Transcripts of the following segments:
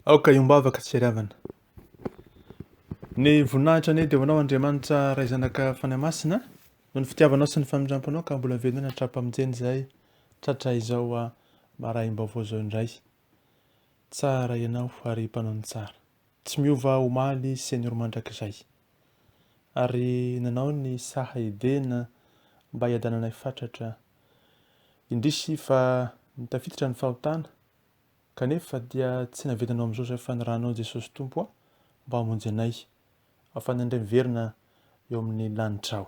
Aoka hiombavaka sy hiaravana. Ny voninahitra anie dia ho anao Andriamanitra Ray Zanaka Fanahy Masina noho ny fitiavanao sy ny famindramponao ka mbola velona hatrampamonjena izay tratra izao maraim-baovao izao indray. Tsara ianao ary mpanao ny tsara. Tsy miova omaly sy anio mandrakizay. Ary nanao ny saha Edena mba hiadananay fatratra. Indrisy fa tafiditra ny fahotana Kanefa dia tsy navelanao amin'izao izay fa nirahanao Jesosy Tompo a, mba hamonjy anay, ahafahanay indray miverina eo amin'ny lanitrao.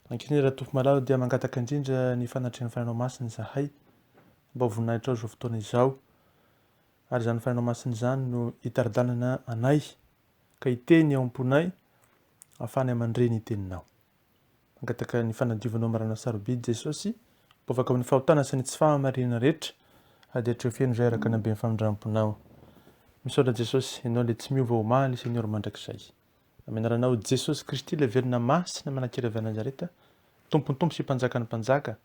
Ankehitriny raha Tompo malala dia mangataka indrindra ny fanatrehan'ny Fanahinao Masina izahay, mba ho voninahitrao izao fotoana izao, ary izany Fanahinao Masina izany no hitari-dalana anay, ka hiteny ao am-ponay, ahafahanay mandre ny teninao. Mangataka ny fanadiovanao marina sarobidy Jesosy, mba afaka amin'ny fahotana sy ny tsy fahamarinana rehetra, ary dia hatreo feno izay araka ny haben'ny famindramponao. Misaotra Jesosy, Ianao ilay tsy miova omaly sy anio ary mandrakizay. Amin'ny anaranao Jesosy Kristy ilay velona masina manan-kery avy any Nazareta, Tompon'ny tompo sy Mpanjakan'ny mpanjaka,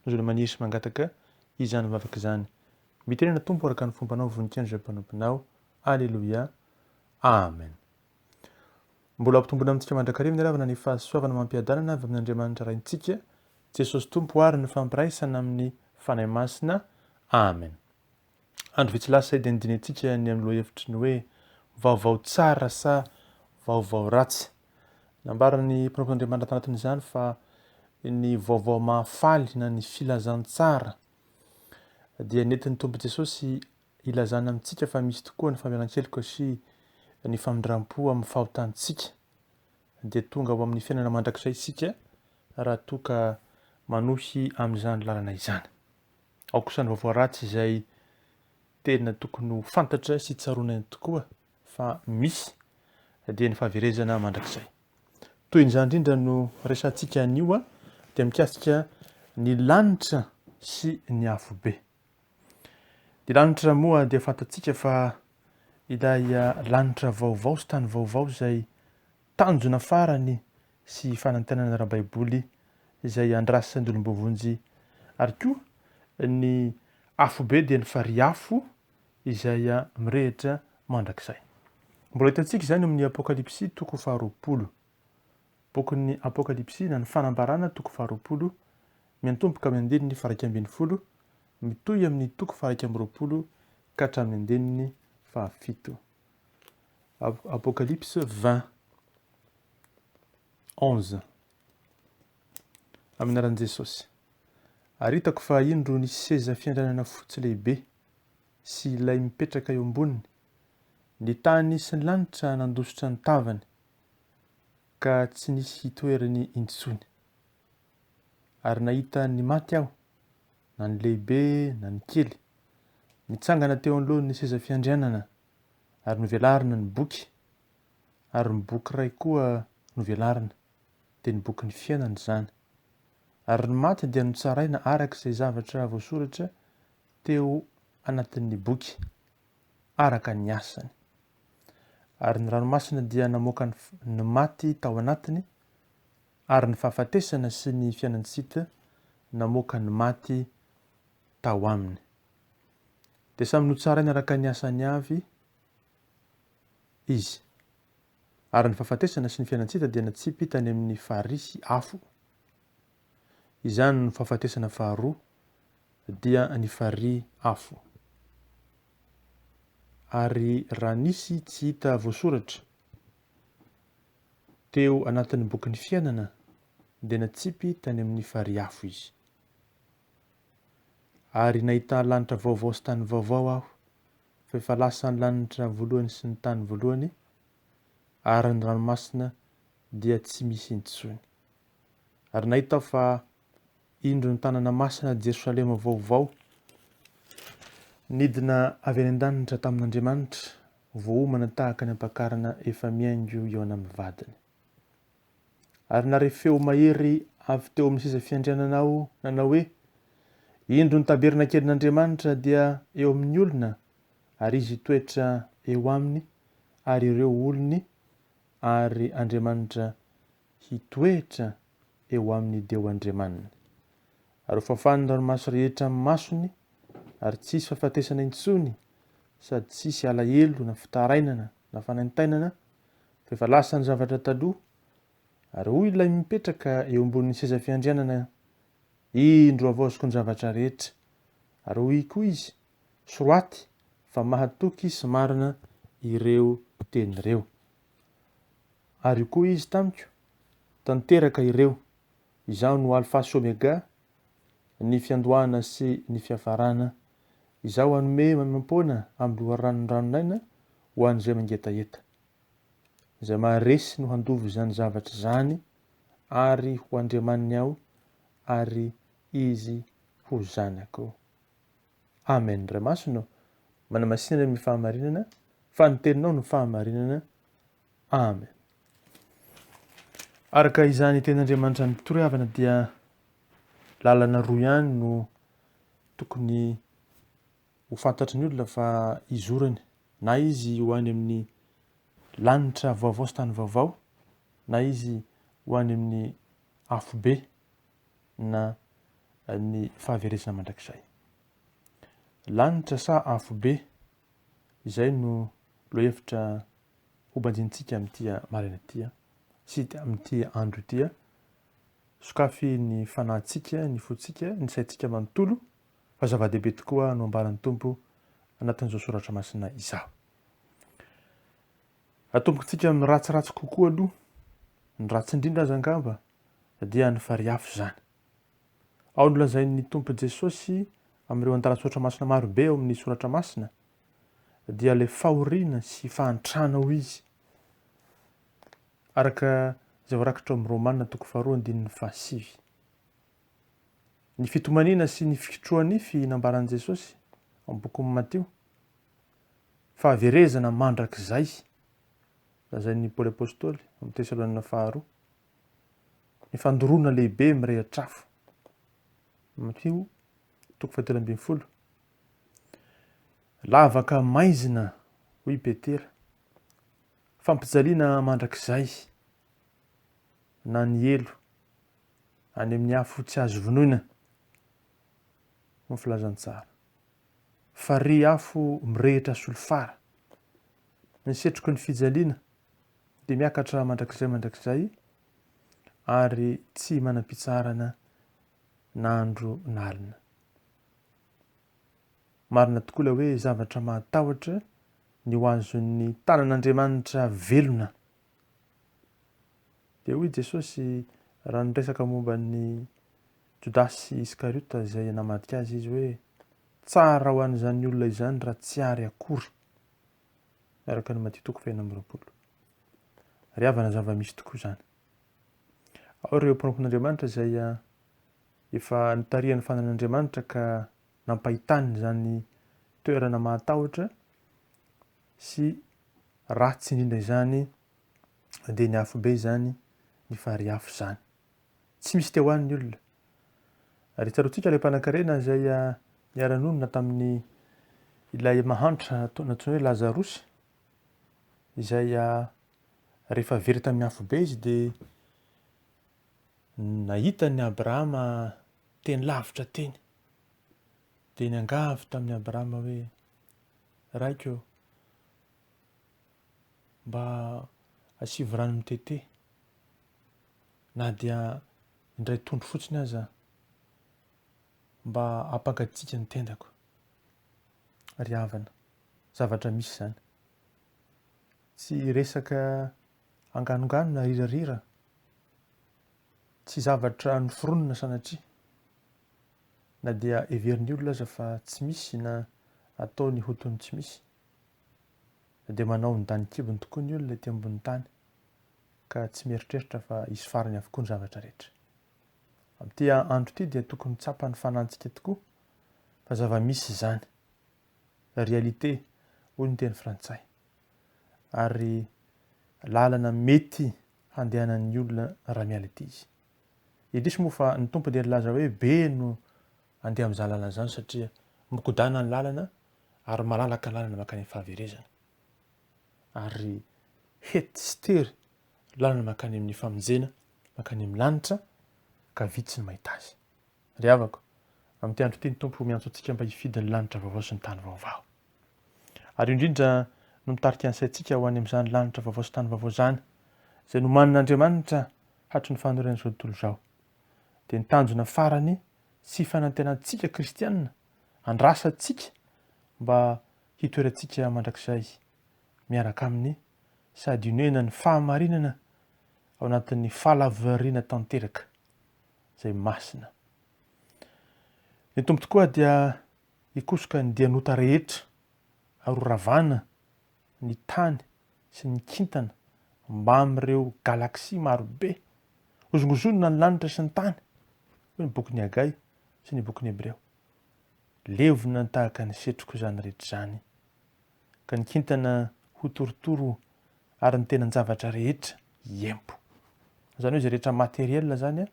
no zony maniry sy mangataka izany vavaka izany. Mitenena Tompo araka ny fombanao voninkazo izay mpanomponao. Aleloia. Amen. Mbola hampitomboina amintsika mandrakariva ny ravina ny fahasoavana amam-piadanana avy amin'Andriamanitra Raintsika, Jesosy Tompo ary ny fampiraisana amin'ny Fanahy Masina. Amen. Andro vitsy lasa izay dia nodinihantsika ny amin'ny lohahevitry ny hoe vaovao tsara sa vaovao ratsy. Nambaran'ny mpanompon'Andriamanitra tanatin'izany fa ny vaovao mahafaly na ny filazantsara dia nentin'ny Tompo Jesosy Ilazana amintsika fa misy tokoa ny famelan-keloka sy ny famindram-po amin'ny fahotantsika, dia tonga ho amin'ny fiainana mandrakizay isika raha toa ka manohy amin'izany lalana izany. Ao kosa ny vaovao ratsy izay tena tokony ho fantatra sy tsaroana tokoa fa misy, dia ny fahaverezana mandrakizay. Toy izany indrindra no resahantsika anio dia mikasika ny lanitra sy ny afobe. Ny lanitra moa dia fantatsika fa ilay lanitra vaovao sy tany vaovao izay tanjona farany sy fanantenana ara-baiboly izay andrasan'ny olom-boavonjy ary koa ny afobe dia ny farihy afo izay mirehitra mandrakizay. Mbola hitantsika izany amin'ny Apokalypsy toko faharoapolo. Bokin'ny Apokalypsy na ny Fanambarana toko faharoapolo miantomboka amin'ny andininy faha-11 mitohy amin'ny toko faha-21 ka hatramin'ny andininy fahafito. Apocalypse 20, 11. Amin'ny anaran'i Jesosy. Ary hitako fa indro nisy seza fiandrianana fotsy lehibe sy ilay mipetraka eo amboniny. Ny tany sy ny lanitra nandositra ny tavany, ka tsy nisy hitoerany intsony. Ary nahita ny maty aho, na ny lehibe na ny kely, nitsangana teo anoloan'ny seza fiandrianana, ary novelarina ny boky, ary ny boky iray koa novelarina, dia ny bokin'ny fiainana izany. Ary ny maty dia notsaraina araka izay zavatra voasoratra teo anatin'ny boky, araka ny asany. Ary ny ranomasina dia namoaka ny maty tao anatiny, Ary ny fahafatesana sy ny fiainan-tsita namoaka ny maty tao aminy. Dia samy notsarainy araka ny asany avy izy. Ary ny fahafatesana sy ny fiainan-tsita dia natsipy tany amin'ny farihy afo. Izany no fahafatesana faharoa, dia ny farihy afo. Ary raha nisy tsy hita voasoratra, Teo anatin'ny bokin'ny fiainana dia natsipy tany amin'ny farihy afo izy. Ary nahita lanitra vaovao sy tany vaovao aho, fa efa lasa ny lanitra voalohany sy ny tany voalohany, ary ny ranomasina dia tsy misy intsony. Ary nahita aho fa indro ny tanana masina Jerosalema vaovao nidina avy any an-danitra tamin'Andriamanitra, voaomana tahaka ny ampakarina efa mihaingo hihaona amin'ny vadiny. Ary nahare feo mahery avy teo amin'ny seza fiandrianana aho nanao hoe, Indro ny tabernakelin'Andriamanitra dia eo amin'ny olona, ary Izy hitoetra eo aminy, ary ireo olony, ary Andriamanitra hitoetra eo aminy dia ho Andriamaniny. Ary hofafany ny ranomaso rehetra amin'ny masony, ary tsy hisy fahafatesana intsony, sady tsy hisy alahelo na fitarainana na fanaintainana, fa efa lasa ny zavatra taloha. Ary hoy ilay mipetraka eo ambonin'ny seza fiandrianana, Indro havaoziko ny zavatra rehetra. Ary hoy koa izy, Soraty fa mahatoky sy marina ireo teny ireo. Ary hoy koa izy tamiko, Tanteraka ireo. Izaho no Alfa sy Omega, ny fiandohana sy ny fiafarana. Izaho hanome maimaimpoana amin'ny loharanon'ny ranon'aina ho an'izay mangetaheta. Izay maharesy no handova izany zavatra izany, ary ho Andriamaniny aho, ary izy ho zanako. Amen. Ray Masina ô, manamasina ny amin'ny fahamarinana, fa ny teninao no fahamarinana. Amen. Araka izany tenin'Andriamanitra ny toriavana dia lalana roa ihany no tokony ho fantatry ny olona fa izorany, na izy ho any amin'ny lanitra vaovao sy tany vaovao, na izy ho any amin'ny afobe na ny fahaverezana mandrakizay. Lanitra sa afobe? Izay no lohahevitra hobanjinintsika amin'ity maraina ity sy amin'ity andro ity. Sokafy ny fanahintsika, ny fontsika, ny saintsika manontolo fa zava-dehibe tokoa no ambaran'ny Tompo anatin'izao soratra masina izao. Atombokintsika amin'ny ratsiratsy kokoa aloha, ny ratsy indrindra aza angamba dia ny farihy afo izany. Ao no lazain'ny Tompo Jesosy amin'ireo andalan-tsoratra masina maro be ao amin'ny soratra masina dia ilay fahoriana sy fahantrana hoy izy. Araka izay voarakitra ao amin'ny Romana toko faharoa andininy fahasivy. Ny fitomaniana sy ny fikitroha-nify nambaran'i Jesosy ao amin'ny bokin'i Matio. Fahaverezana mandrakizay lazain'i Paoly Apostoly amin'ny Tesaloniana faharoa. Ny fandoroana lehibe mirehitra afo. Matio toko fahatelo ambin'ny folo. Lavaka maizina hoy i Petera. Fampijaliana mandrakizay na ny helo any amin'ny afo tsy azo vonoina hoy ny filazantsara. Farihy afo mirehitra solifara. Ny setroky ny fijaliana dia miakatra mandrakizay mandrakizay ary tsy manam-pitsaharana na andro na alina. Marina tokoa ilay hoe zavatra mahatahotra ny ho azon'ny tanan'Andriamanitra velona. Dia hoy Jesosy raha niresaka momba ny Jodasy Iskariota izay namadika azy izy hoe tsara ho an'izany olona izany raha tsy ary akory. Araka ny Matio toko fahenina amby roapolo. Ry havana zava-misy tokoa izany. Ao ireo mpanompon'Andriamanitra izay ah, efa notarihan'ny fanan'Andriamanitra ka nampahitany izany toerana mahatahotra sy ratsy indrindra izany dia ny afobe izany, ny farihy afo izany. Tsy misy teo any ny olona. Ary tsaroantsika ilay mpanankarena izay ah, niara-nonina tamin'ny ilay mahantra nantsoina hoe Lazarosy, izay ah, rehefa very tamin'ny afobe izy dia nahita an'i Abrahama teny lavitra teny. Dia niangavy tamin'i Abrahama hoe, Raiko ô, mba asivo rano mitete na dia indray tondro fotsiny aza mba hampangatsiaka ny tendako. Ry havana, zavatra misy izany. Tsy resaka anganongano na rirarira, tsy zavatra noforonina sanatria, na dia heverin'ny olona aza fa tsy misy na ataony ho toy ny tsy misy. Dia manao ny danin-kibony tokoa ny olona ety ambonin'ny tany ka tsy mieritreritra fa hisy farany avokoa ny zavatra rehetra. Amin'ity andro ity dia tokony tsapan'ny fanantsika tokoa fa zava-misy izany. Réalité hoy ny teny frantsay. Ary lalana mety handehanan'ny olona raha miala ety izy. Indrisy moa fa ny Tompo dia nilaza hoe be no handeha amin'izany lalana izany satria mikodana ny lalana ary malalaka ny lalana mankany amin'ny fahaverezana. Ary hety sy tery lalana mankany amin'ny famonjena, mankany amin'ny lanitra, ka vitsy ny mahita azy. Ry havako, amin'ity andro ity ny Tompo miantso antsika mba hifidy ny lanitra vaovao sy ny tany vaovao. Ary io indrindra no mitarika ny saintsika ho any amin'izany lanitra vaovao sy tany vaovao izany, izay nomanin'Andriamanitra hatry ny fanorenan'izao tontolo izao. Dia ny tanjona farany sy fanantenantsika kristiana, andrasantsika mba hitoerantsika mandrakizay miaraka Aminy sady honena ny fahamarinana ao anatin'ny fahalavorariana tanteraka izay masina. Ny Tompo tokoa dia hikosoka ny dian'ota rehetra ary ho ravana ny tany sy ny kintana mbamin'ireo galaxie marobe. Hozongozonina ny lanitra sy ny tany, hoy ny bokin'i Hagay sy ny bokin'ny Hebreo. Levona tahaka ny setroko izany rehetra izany, ka ny kintana ho torotoro ary ny tenan-javatra rehetra hiempo. Izany hoe izay rehetra matériel izany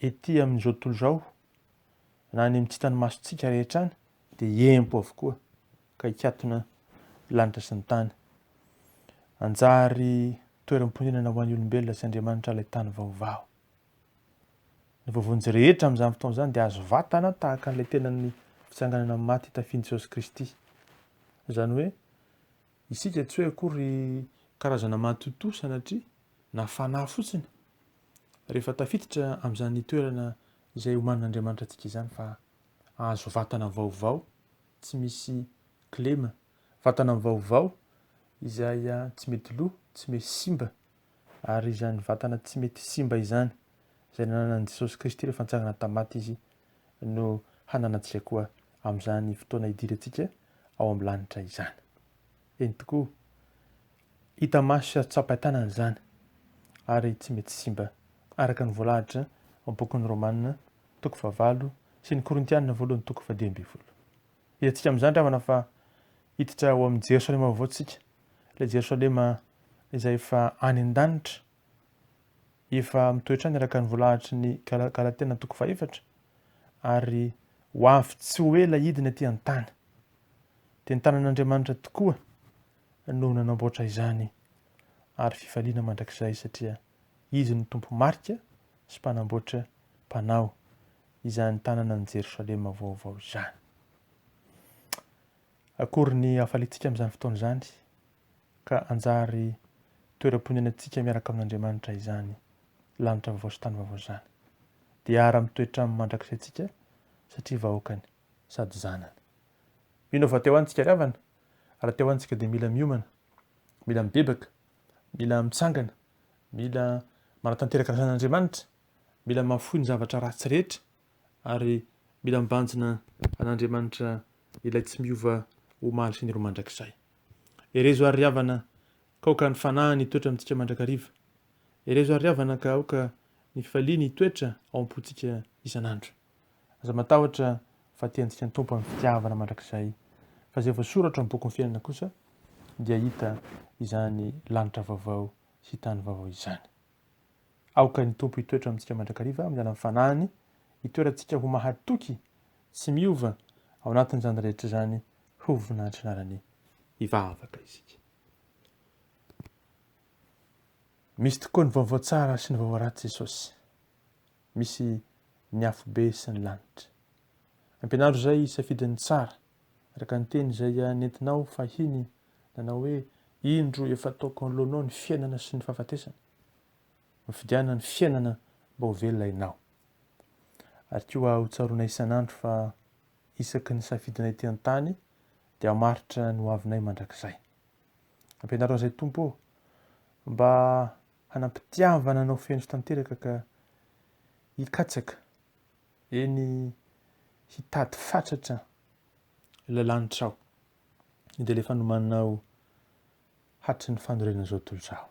ety amin'izao tontolo izao na any amin'ny tsy hitan'ny masontsika rehetra any dia hiempo avokoa ka hikatona ny lanitra sy ny tany. Hanjary toeram-ponenana ho an'ny olombelona sy Andriamanitra ilay tany vaovao. Ny voavonjy rehetra amin'izany fotoana izany dia azo vatana tahaka an'ilay tenan'ny fitsanganana amin'ny maty tafian'i Jesosy Kristy. Izany hoe isika tsy hoe akory karazana matotoa sanatria na fanahy fotsiny rehefa tafiditra amin'izany toerana izay omanin'Andriamanitra antsika izany fa ahazo vatana vaovao tsy misy kilema, vatana vaovao izay tsy mety lo, tsy mety simba, ary izany vatana tsy mety simba izany izay nananan'i Jesosy Kristy rehefa nitsangana tamin'ny maty Izy no hananantsika koa amin'izany fotoana hidirantsika ao amin'ny lanitra izany. Eny tokoa, hita maso sy azo tsapain-tanana izany ary tsy mety simba, araka ny voalahatra ao amin'ny bokin'ny Romana toko fahavalo sy ny Korintiana voalohany toko fahadimy ambin'ny folo. Hitantsika amin'izany ry havana fa hiditra ao amin'ny Jerosalema vaovao tsika, ilay Jerosalema izay efa any an-danitra, efa mitoetra any araka ny voalahatry ny Galatiana toko fahefatra, ary ho avy tsy ho ela hidina aty an-tany. Dia ny tanan'Andriamanitra tokoa no nanamboatra izany ary fifaliana mandrakizay satria Izy no Tompo marika sy mpanamboatra mpanao izany tanànan'i Jerosalema vaovao izany. Akory ny hafaliantsika amin'izany fotoana izany ka hanjary toeram-ponenantsika miaraka amin'Andriamanitra izany lanitra vaovao sy tany vaovao izany. Dia hiara-mitoetra aminy mandrakizay tsika satria vahoakany sady zanany. Mino aho fa teo antsika ry havana, raha teo antsika dia mila miomana, mila mibebaka, mila mitsangana, mila manatanteraka ny asan'Andriamanitra, mila mahafoy ny zavatra ratsy rehetra ary mila mibanjina an'Andriamanitra ilay tsy miova omaly sy ny ro mandrakizay. Herezo ary ry havana ka aoka ny fanahiny hitoetra amintsika mandrakariva. Herezo ary ry havana ka aoka ny fifaliany hitoetra ao am-pontsika isan'andro. Aza matahotra fa tiantsika ny Tompo amin'ny fitiavana mandrakizay, fa izay voasoratra ao amin'ny bokin'ny fiainana kosa dia hahita izany lanitra vaovao sy tany vaovao izany. Aoka ny Tompo hitoetra amintsika mandrakariva amin'ny alalan'ny Fanahiny, hitoerantsika ho mahatoky tsy miova ao anatin'izany rehetra izany ho voninahitry ny anarany. Hivavaka isika. Misy tokoa ny vaovao tsara sy ny vaovao ratsy Jesosy. Misy ny afobe sy ny lanitra. Ampianaro izay hisafidy ny tsara, araka ny teny izay nentinao fahiny nanao hoe, Indro efa ataoko anoloanao ny fiainana sy ny fahafatesana. Mifidiana ny fiainana mba ho velona ianao. Ary koa ho tsaroanay isan'andro fa isaky ny safidinay ety an-tany dia hamaritra ny hoavinay mandrakizay. Ampianaro an'izay Tompo ô, mba hanam-pitiavana anao feno sy tanteraka ka hikatsaka, eny hitady fatratra ilay lanitrao, dia ilay efa nomaninao hatry ny fanorenana izao tontolo izao.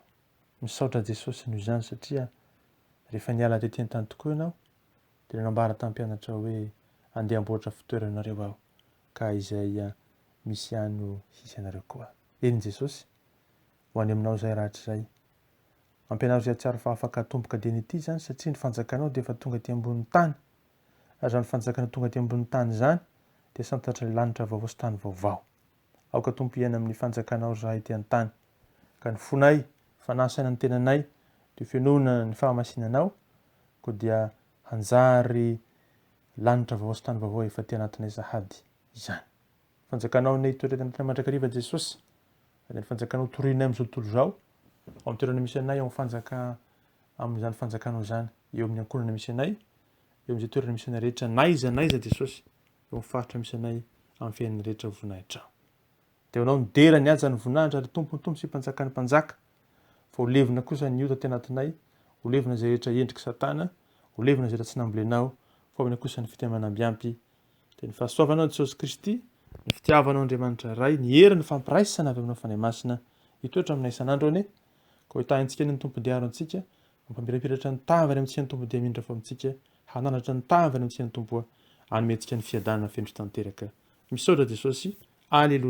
Misaotra Jesosy noho izany satria rehefa niala tety an-tany tokoa ianao dia nanambara tamin'ny mpianatra hoe andeha hamboatra fitoeranareo aho ka izay misy ahy no hisy anareo koa. Eny Jesosy, ho any aminao izahay rahatrizay. Ampianaro izay hahatsiaro fa afaka hatomboka dieny ity izany satria ny fanjakanao dia efa tonga aty ambonin'ny tany. Ary izany fanjakana tonga aty ambonin'ny tany izany dia santatra ilay lanitra vaovao sy tany vaovao. Aoka Tompo hiaina amin'ny fanjakanao ry zahay ety an-tany. Ka ny fonay, fanahy saina ny tenanay dia fenoina ny fahamasinanao, koa dia hanjary lanitra vaovao sy tany vaovao efa aty anatinay sahady izany. Fanjakanao anie hitoetra eto anatinay mandrakariva Jesosy, ary ny fanjakanao torinay amin'izao tontolo izao, ao amin'ny toerana misy anay, ao amin'ny fanjaka amin'izany fanjakanao izany, eo amin'ny ankohonana misy anay, eo amin'izay toerana misy anay rehetra, na aiza na aiza Jesosy, eo amin'ny faritra misy anay, amin'ny fiainana rehetra voninahitrao. Dia ho anao ny dera, ny haja, ny voninahitra, ry Tompon'ny tompo sy Mpanjakan'ny mpanjaka, fa ho levona kosa ny ota aty anatinay, ho levona izay rehetra endrik'i Satana, ho levona izay rehetra tsy nambolenao, fa omena kosa ny fitiamanambiampy, dia ny fahasoavanao Jesosy Kristy, ny fitiavanao Andriamanitra Ray, ny hery, ny fampiraisana avy aminao Fanahy Masina, hitoetra aminay isan'andro anie. Koa hitahintsika anie ny Tompo dia hiaro antsika, mampamirapiratra ny tavany amintsika ny Tompo dia hamindra fo amintsika, hananatra ny tavany amintsika ny Tompo, hanome antsika ny fiadanana feno sy tanteraka. Misaotra Jesosy. Aleloia.